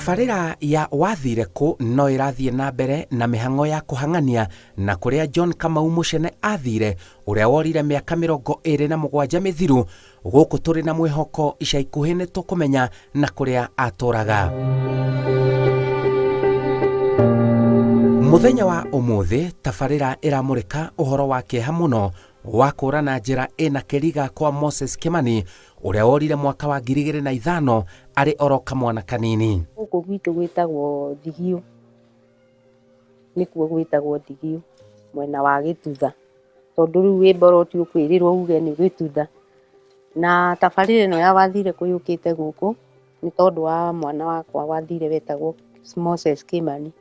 Tabarĩra ya Wathire Kũ no ĩrathiĩ na mbere na mĩhang'o ya kũhang'ania na kũrĩa John Kamau Mũcene athire, ũrĩa worire mĩaka 27 mĩthiru. Gũkũ tũrĩ na mwĩhoko ica ikuhĩ nĩ tũkũmenya na kũrĩa atũraga. Mũthenya wa ũmũthĩ tabarĩra ĩramũrĩka ũhoro wa kĩeha mũno wa kũra na njĩra ĩna kĩriga kwa Moses Kimani ũrĩa worire mwaka wa 2005 arĩ oro kamwana kanini. Gũkũ gwitũ gwĩtagwo Thigio, nĩkuo gwĩtagwo Thigio, mwena wa Gĩtutha, tondũ rĩu wĩ mboroti ũkwĩrĩrwo uge nĩ Gĩtutha. Na tabarĩra ĩno ya Wathire kũ yũkĩte gũkũ nĩ tondũ wa mwana wakwa wathire wetagwo Moses Kĩmani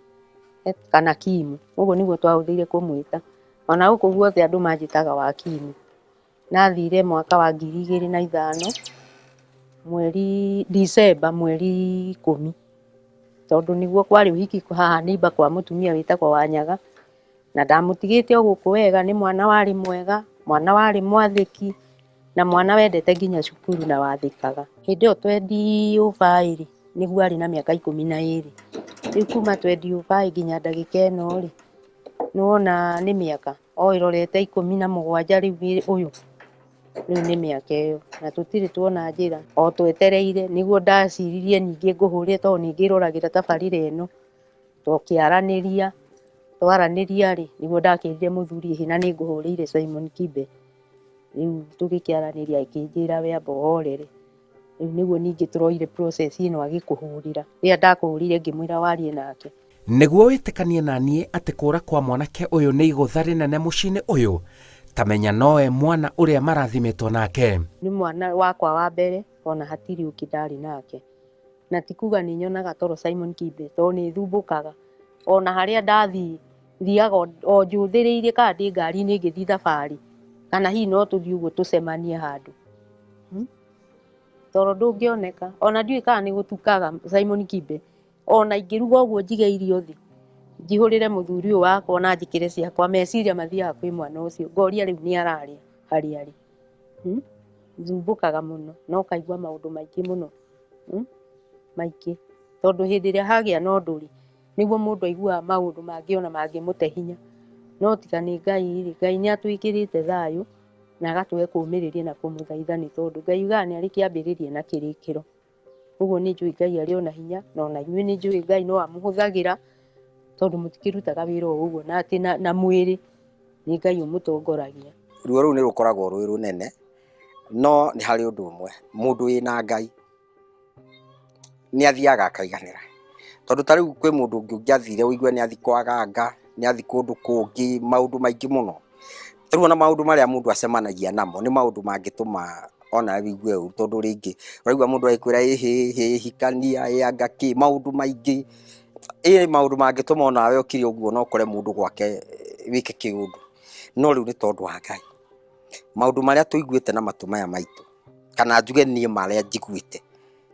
kana Kimu, ũguo nĩguo twahũthĩire kũmwĩta. Ona gũkũ guothe andũ manjĩtaga Wakimu. Ndathire mwaka wa 2005 mweri December mweri 10, tondũ nĩguo kwarĩ ũhiki haha neighbour kwa mũtumia wĩtagwo Wanyaga, na ndamũtigĩte o gũkũ wega, nĩ mwana warĩ mwega, mwana warĩ mwathĩki, na mwana wendete nginya cukuru na wathĩkaga. Hĩndĩ ĩyo twendi ũbaĩ rĩ, nĩguo arĩ na mĩaka 12. Rĩu kuma twendi ũbaĩ nginya ndagĩka ĩno rĩ, nĩ wona nĩ mĩaka. O ĩrorete 17 rĩu ũyũ, rĩu nĩ mĩaka ĩyo na tũtirĩ tuona njĩra, o twetereire nĩguo ndaciririe ningĩ ngũhũrĩre tondũ nĩ ngĩroragĩra tabarĩra ĩno, tũkĩaranĩria, twaranĩria rĩ, nĩguo ndakĩrire mũthuri ĩhĩ na nĩ ngũhũrĩire Simon Kibe, rĩu tũgĩkĩaranĩria akĩnjĩra we amba ũhorere, rĩu nĩguo ningĩ tũroire process ĩno agĩkũhũrĩra, rĩrĩa ndakũhũrĩire ngĩmwĩra warie nake. Nĩguo wĩtĩkanie na niĩ atĩ kũũra kwa mwanake ũyũ nĩ igũtha rĩnene mũciĩ-inĩ ũyũ, ta menya nowe mwana ũrĩa marathimĩtwo nake. Nĩ mwana wakwa wa mbere ona hatirĩ ũngĩ ndarĩ nake. Na ti kuga nĩ nyonaga toro Simon Kibe tondũ nĩ thumbũkaga. Ona harĩa ndathiĩ thiaga o njũthĩrĩirie kana ndĩ ngari-inĩ ngĩthiĩ thabarĩ kana hihi no tũthiĩ ũguo tũcemanie handũ. Toro ndũngĩoneka ona ndiũĩ kana nĩ gũtukaga Simon Kibe. Ona ingĩruga ũguo njige irio thĩ, njihũrĩre mũthuri ũyũ wakwa na njĩkĩre ciakwa, meciria mathiaga kwĩ mwana ũcio, ngoria rĩu nĩ ararĩa harĩa arĩ. Thumbũkaga mũno na ũkaigua maũndũ maingĩ mũno, maingĩ. Tondũ hĩndĩ ĩrĩa hagĩa na ũndũ rĩ, nĩguo mũndũ aiguaga maũndũ mangĩ ona mangĩmũte hinya. No tiga nĩ Ngai rĩ, Ngai nĩ atwĩkĩrĩte thayũ na agatũhe kũmĩrĩria na kũmũthaitha nĩ tondũ Ngai augaga nĩ arĩ kĩambĩrĩria na kĩrĩkĩro. Ũguo nĩ njũĩ Ngai arĩ o na hinya, na ona inyuĩ nĩ njũĩ Ngai no amũhũthagĩra, tondũ mũtikĩrutaga wĩra o ũguo na atĩ na mwĩrĩ, nĩ Ngai ũmũtongoragia. Ruo rũu nĩ rũkoragwo rwĩ rũnene, no nĩ harĩ ũndũ ũmwe, mũndũ wĩna Ngai nĩ athiaga akaiganĩra. Tondũ ta rĩu kwĩ mũndũ ũngĩ ũngĩathire ũigue nĩ athiĩ kwa ganga, nĩ athiĩ kũndũ kũngĩ, maũndũ maingĩ mũno. Rĩu ona maũndũ marĩa mũndũ acemanagia namo nĩ maũndũ mangĩtũma onawe wĩigue ũru tondũ rĩngĩ ũraigua mũndũ agĩkwĩra ĩhĩ ĩhĩ hikania ĩ anga kĩ, maũndũ maingĩ. Ĩ maũndũ mangĩtũma onawe ũkire ũguo na ũkore mũndũ gwake wĩke kĩũndũ. No rĩu nĩ tondũ wa Ngai, maũndũ marĩa tũiguĩte na matũ maya maitũ, kana njuge niĩ marĩa njiguĩte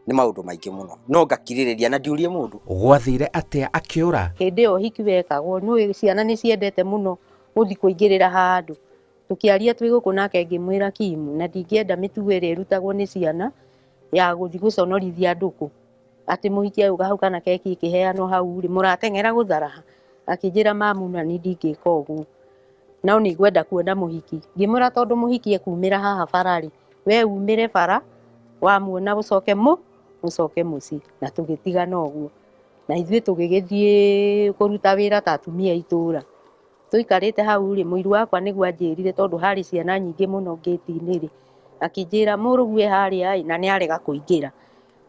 nĩ maũndũ maingĩ mũno, no ngakirĩrĩria na ndiũrie mũndũ. Gwathire atĩa akĩũra? Hĩndĩ ĩyo ũhiki wekagwo, nĩũĩ ciana nĩ ciendete mũno gũthiĩ kũingĩrĩra handũ. Tũkĩaria twĩ gũkũ nake ngĩmwĩra Kim, na ndingĩenda mĩtugo ĩrĩa ĩrutagwo nĩ ciana ya gũthiĩ gũconorithia andũ kũ. Atĩ mũhiki agĩũka hau kana keki ĩkĩheanwo hau rĩ, mũrateng'era gũtharaha? Akĩnjĩra mamu na niĩ ndingĩka ũguo. No nĩ ngwenda kuona mũhiki. Ngĩmwĩra tondũ mũhiki ekumĩra haha bara rĩ, we umĩre bara, wamuona ũcoke mũcoke mũciĩ. Na tũgĩtigana ũguo. Na ithuĩ tũgĩgĩthiĩ kũruta wĩra ta atumia a itũra. Tũikarĩte hau rĩ, mũiru wakwa nĩguo anjĩrire tondũ harĩ ciana nyingĩ mũno ngĩti-inĩ rĩ, akĩnjĩra mũrũguo e harĩa ĩ, na nĩ arega kũingĩra.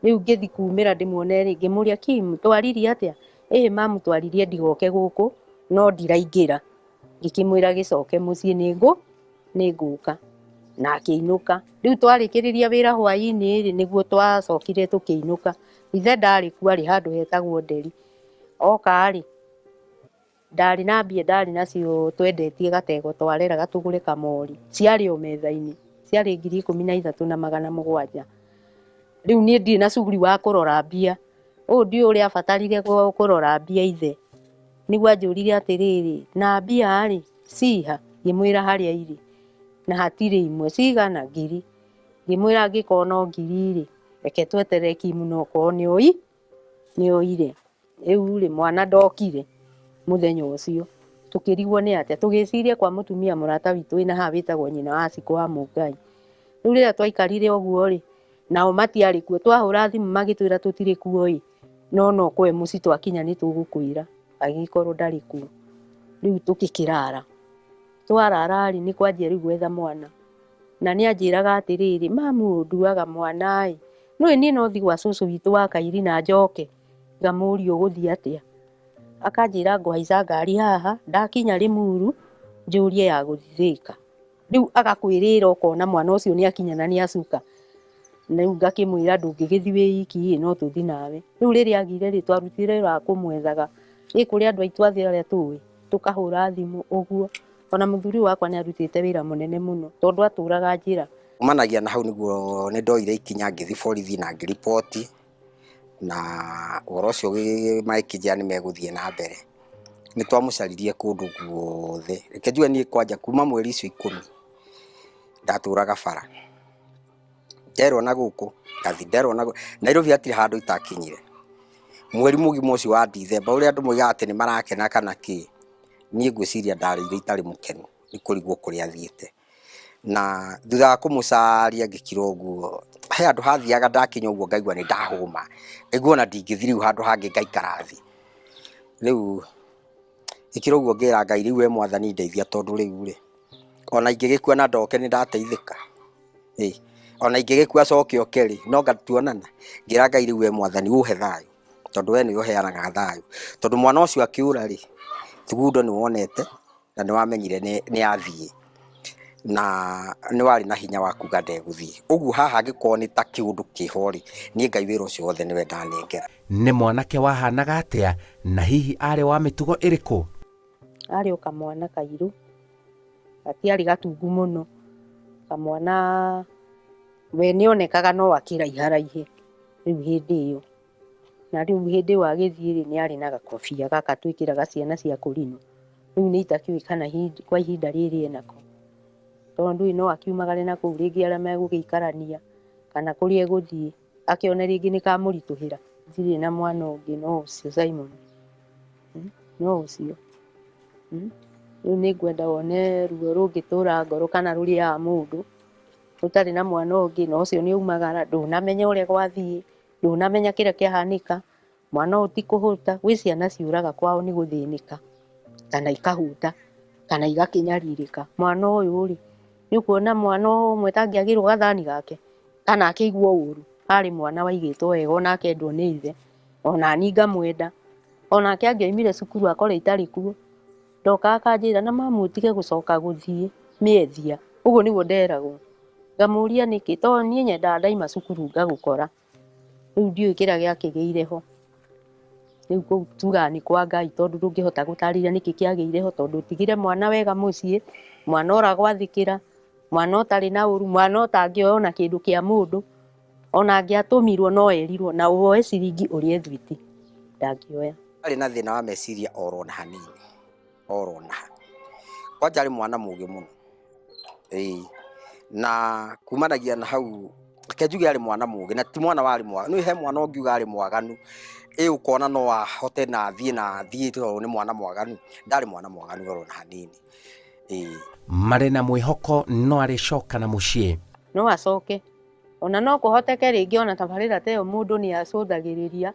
Rĩu ngĩthiĩ kumĩra ndĩmuone rĩ, ngĩmũria Kim, twaririe atĩa? Ĩĩ mamu twaririe ndigoke gũkũ, no ndiraingĩra. Ngĩkĩmwĩra gĩcoke mũciĩ nĩ ngũka. Na akĩinũka. Rĩu twarĩkĩrĩria wĩra hwainĩ rĩ, nĩguo twacokire tũkĩinũka. Ithe ndarĩ kuo arĩ handũ hetagwo Nderi. Oka rĩ, ndarĩ na mbia ndarĩ nacio twendetie gategwa twareraga tũgũre kamori. Ciarĩ o metha-inĩ. Ciarĩ 13,700. Rĩu niĩ ndirĩ na cuguri wa kũrora mbia. Ũũ ndiũĩ ũrĩa abatarire kũrora mbia ithe. Nĩguo anjũririe atĩrĩrĩ, na mbia rĩ, ciha? Ngĩmwĩra harĩa irĩ. Na hatirĩ imwe. Cigana? Ngiri. Ngĩmwĩra angĩkorwo no ngiri rĩ, reke tweterere Kim no okorwo nĩ oi. Nĩ oire. Rĩu rĩ, mwana ndokire mũthenya ũcio. Tũkĩrigwo nĩ atĩa. Tũgĩciria kwa mũtumia mũrata witũ wĩna haha wĩtagwo nyina wa Cikũ wa Mũngai. Rĩu rĩrĩa twaikarire ũguo rĩ, nao matiarĩ kuo. Twahũra thimũ magĩtwĩra tũtirĩ kuo ĩ, no no kwe mũciĩ twakinya nĩ tũgũkwĩra. Agĩkorwo ndarĩ kuo. Rĩu tũgĩkĩrara. Twarara rĩ, nĩ kwanjia rĩu gwetha mwana. Na nĩ anjĩraga atĩrĩrĩ, mamu ũnduaga mwana ĩ, nĩũĩ niĩ no thiĩ gwa cũcũ witũ wa Kairi na njoke? Ngamũria ũgũthiĩ atĩa? Akanjĩra ngũhaica ngari haha, ndakinya Limuru njũrie ya gũthiĩ Thĩka. Rĩu agakwĩrĩra ũkona mwana ũcio nĩ akinya na nĩ acuka. Rĩu ngakĩmwĩra ndũngĩgĩthiĩ wĩ iki ĩ, no tũthiĩ nawe. Rĩu rĩrĩa agire rĩ, twarutire wĩra wa kũmwethaga. Ĩ kũrĩ andũ aitũ a thĩ arĩa tũĩ, tũkahũra thimũ ũguo. Ona mũthuri ũyũ wakwa nĩ arutĩte wĩra mũnene mũno, tondũ atũraga njĩra. Kumanagia na hau nĩguo nĩ ndoire ikinya ngĩthiĩ borithi na ngĩriboti, na ũhoro ũcio magĩkĩnjĩra nĩ megũthiĩ na mbere. Nĩ twamũcaririe kũndũ guothe, reke njuge niĩ kwanja kuma mweri icio 10 ndatũraga bara. Nderwo na gũkũ ngathiĩ, nderwo na gũkũ, Nairobi hatirĩ handũ itakinyire. Mweri mũgima ũcio wa Ndithemba ũrĩa andũ moigaga atĩ nĩ marakena kana kĩ, niĩ ngwĩciria ndarĩire itarĩ mũkenu nĩ kũrigwo kũrĩa athiĩte. Na thutha wa kũmũcaria ngĩkira ũguo, he handũ hathiaga ndakinya ũguo ngaigua nĩ ndahũma, ngaigua ona ndingĩthiĩ rĩu handũ hangĩ ngaikara thĩ. Rĩu ngĩkira ũguo ngĩra Ngai rĩu we mwathani ndeithia tondũ rĩu rĩ, ona ingĩgĩkua na ndoke nĩ ndateithĩka. Ĩ, ona ingĩgĩkua coke oke rĩ, no anga tuonana. Ngĩra Ngai rĩu we mwathani ũhe thayũ, tondũ we nĩwe ũheanaga thayũ. Tondũ mwana ũcio akĩũra rĩ, thugundo nĩ wonete na nĩ wamenyire nĩ athiĩ. Na nĩ warĩ na hinya wa kuga ndegũthiĩ. Ũguo haha angĩkorwo nĩ ta kĩũndũ kĩho rĩ, niĩ Ngai wĩra ũcio wothe nĩwe ndanengera. Nĩ mwanake wahanaga atĩa na hihi aarĩ wa mĩtugo ĩrĩkũ? Arĩ o kamwana kairũ, gatiarĩ gatungu mũno, kamwana we nĩonekaga no akĩraiharaihe rĩu hĩndĩ ĩyo. Na rĩu hĩndĩ ĩyo agĩthiĩ rĩ, nĩarĩ na gakobia gaka twĩkĩraga ciana cia kũrinũ. Rĩu nĩ itakĩũĩ kana kwa ihinda rĩrĩ enako. Tondũ ndũĩ no akiumagare na kũu rĩngĩ arĩa megũgĩikarania kana kũrĩa egũthiĩ akĩone rĩngĩ nĩ kamũritũhĩra. Ndirĩ na mwana ũngĩ no ũcio Simon. No ũcio. Rĩu nĩ ngwenda wone ruo rũngĩtũra ngoro kana rũrĩaga mũndũ ũtarĩ na mwana ũngĩ na ũcio nĩ aumagara ndũnamenya ũrĩa gwathiĩ, ndũnamenya kĩrĩa kĩahanĩka, mwana ũyũ ti kũhũta. Gwĩ ciana ciũraga kwao nĩ gũthĩnĩka kana ikahũta kana igakĩnyarirĩka. Mwana ũyũ rĩ, nĩ ũkuona mwana ũmwe atangĩagĩrwo gathani gake kana akĩigua ũru. Arĩ mwana waigĩtwo wega ona akendwo nĩ ithe, ona niĩ ngamwenda. Onake angĩoimire cukuru akore itarĩ kuo, ndokaga akanjĩra na mamu ũtige gũcoka gũthiĩ mĩethia. Ũguo nĩguo nderagwo. Ngamũria nĩkĩ, tondũ niĩ nyendaga ndaima cukuru ngagũkora. Rĩu ndiũĩ kĩrĩa gĩakĩgĩire ho. Rĩu kũu tugaga nĩ kwa Ngai tondũ ndũngĩhota gũtarĩria nĩkĩ kĩagĩire ho, tondũ ũtigire mwana wega mũciĩ, mwana ũragwathĩkĩra, mwana ũtarĩ na ũru, mwana ũtangĩoya ona kĩndũ kĩa mũndũ. Ona angĩatũmirwo no erirwo na woe ciringi ũrĩe thwiti, ndangĩoya. Ndarĩ na thĩna wa meciria oro na hanini, oro na ha. Kwanja arĩ mwana mũgĩ mũno, ĩĩ. Na kumanagia na hau, reke njuge arĩ mwana mũgĩ na ti mwana warĩ mwaganu. Nĩũĩ he mwana ũngiuga arĩ mwaganu, ĩ ũkona no ahote na athiĩ na athiĩ tondũ nĩ mwana mwaganu. Ndarĩ mwana mwaganu oro na hanini, ĩĩ. Marĩ na mwĩhoko no arĩcoka na mũciĩ. No acoke. Ona no kũhoteke rĩngĩ ona tabarĩra ta ĩyo mũndũ nĩ acũthagĩrĩria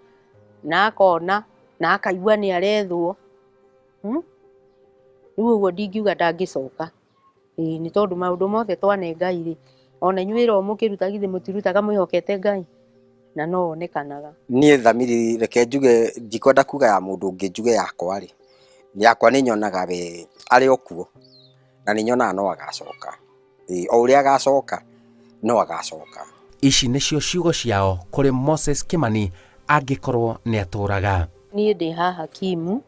na akona na akaigua nĩ arethwo. Rĩu ũguo ndingiuga ndangĩcoka. Ĩĩ nĩ tondũ maũndũ mothe twane Ngai rĩ, ona inyuĩ wĩra ũyũ mũkĩruta githĩ mũtirutaga mwĩhokete Ngai? Na no onekanaga. Niĩ thamiri reke njuge ndikwenda kuga ya mũndũ ũngĩ njuge yakwa rĩ, yakwa nĩ nyonaga we arĩ o kuo na nĩ nyonaga no agacoka. Ĩĩ, o ũrĩa agacoka no agacoka. Ici nĩcio ciugo ciao kũrĩ Moses Kimani angĩkorwo nĩatũraga. Niĩ ndĩ haha Kimu,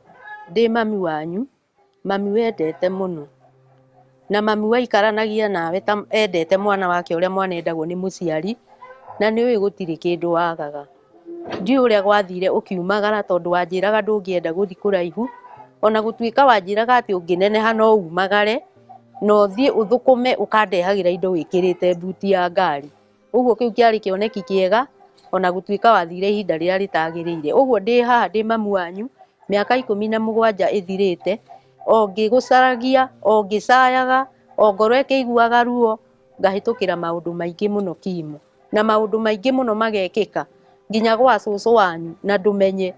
ndĩ mami wanyu, mami wendete mũno, na mami waikaranagia nawe ta endete mwana wake ũrĩa mwana endagwo nĩ mũciari, na nĩ ũĩ gũtirĩ kĩndũ wagaga. Ndiũĩ ũrĩa gwathire ũkiumagara tondũ wanjĩraga ndũngĩenda gũthiĩ kũraihu, ona gũtuĩka wanjĩraga atĩ ũngĩneneha no umagare, na ũthiĩ ũthũkũme ũkandehagĩra indo wĩkĩrĩte mbuti ya ngari. Ũguo kĩu kĩarĩ kĩoneki kĩega, Ona gũtuĩka wathire ihinda rĩrĩa rĩtagĩrĩire. Ũguo ndĩ haha ndĩ mamu wanyu, mĩaka 17 ĩthirĩte, o ngĩgũcaragia, o ngĩcayaga, o ngoro ĩkĩiguaga ruo, ngahĩtũkĩra maũndũ maingĩ mũno Kimu. Na maũndũ maingĩ mũno magekĩka, nginya gwa cũcũ wanyu, na ndũmenye.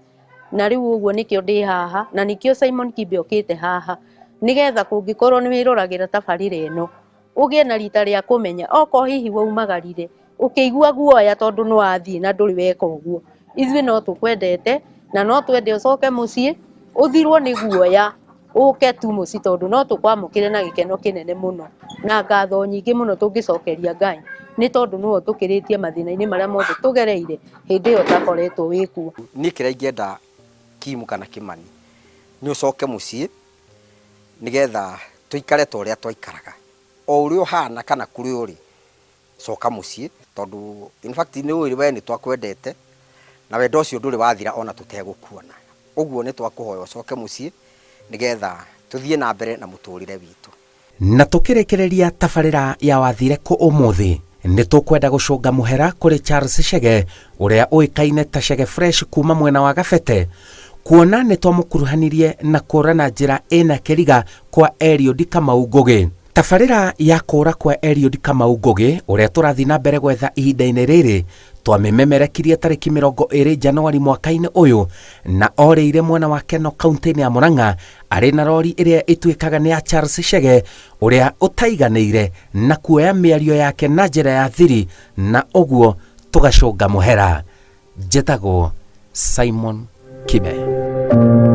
Na rĩu ũguo nĩkĩo ndĩ haha, na nĩkĩo Simon Kibe okĩte haha, nĩgetha kũngĩkorwo nĩ wĩroragĩra tabarĩra ĩno, ũgĩe na rita rĩa kũmenya, okorwo hihi waumagarire, ũkĩigua guoya tondũ nĩ wathiĩ na ndũrĩ weka ũguo. Ithuĩ no tũkwendete, na no twende ũcoke mũciĩ, ũthirwo nĩ guoya, ũke tu mũciĩ tondũ no tũkwamũkĩre na gĩkeno kĩnene mũno, na ngatho nyingĩ mũno tũngĩcokeria Ngai, nĩ tondũ nĩwe ũtũkĩrĩtie mathĩna-inĩ marĩa mothe tũgereire hĩndĩ ĩyo ũtakoretwo wĩ kuo. Niĩ kĩrĩa ingĩenda Kim kana Kĩmani, nĩ ũcoke mũciĩ nĩgetha tũikare ta ũrĩa twaikaraga. O ũrĩa ũhana kana kũrĩa ũrĩ, coka mũciĩ tondũ in fact nĩ ũĩ we nĩ twakwendete na wendo ũcio ndũrĩ wathira ona tũtegũkuona. Ũguo nĩ twakũhoya ũcoke mũciĩ nĩgetha tũthiĩ na mbere na mũtũrĩre witũ. Na tũkĩrĩkĩrĩria tabarĩra ya Wathire Kũ ũmũthĩ, nĩ tũkwenda gũcũnga mũhera kũrĩ Charles Chege ũrĩa ũĩkaine ta Chege Fresh kuma mwena wa Gabete, kuona nĩ twamũkuruhanirie na kũra na njĩra ĩna kĩriga kwa Eliud Kamau Ngũgĩ. Tabarĩra ya kũũra kwa Eliud Kamau Ngũgĩ ũrĩa tũrathiĩ na mbere gwetha ihinda-inĩ rĩrĩ twamĩmemerekirie tarĩki 20 Januari mwaka-inĩ ũyũ na orĩire mwena wa Keno kaunti-inĩ ya Murang'a arĩ na rori ĩrĩa ĩtuĩkaga nĩ ya Charles Chege ũrĩa ũtaiganĩire na kuoya mĩario yake na njĩra ya thiri na ũguo tũgacũnga mũhera. Njĩtagwo Simon Kibe.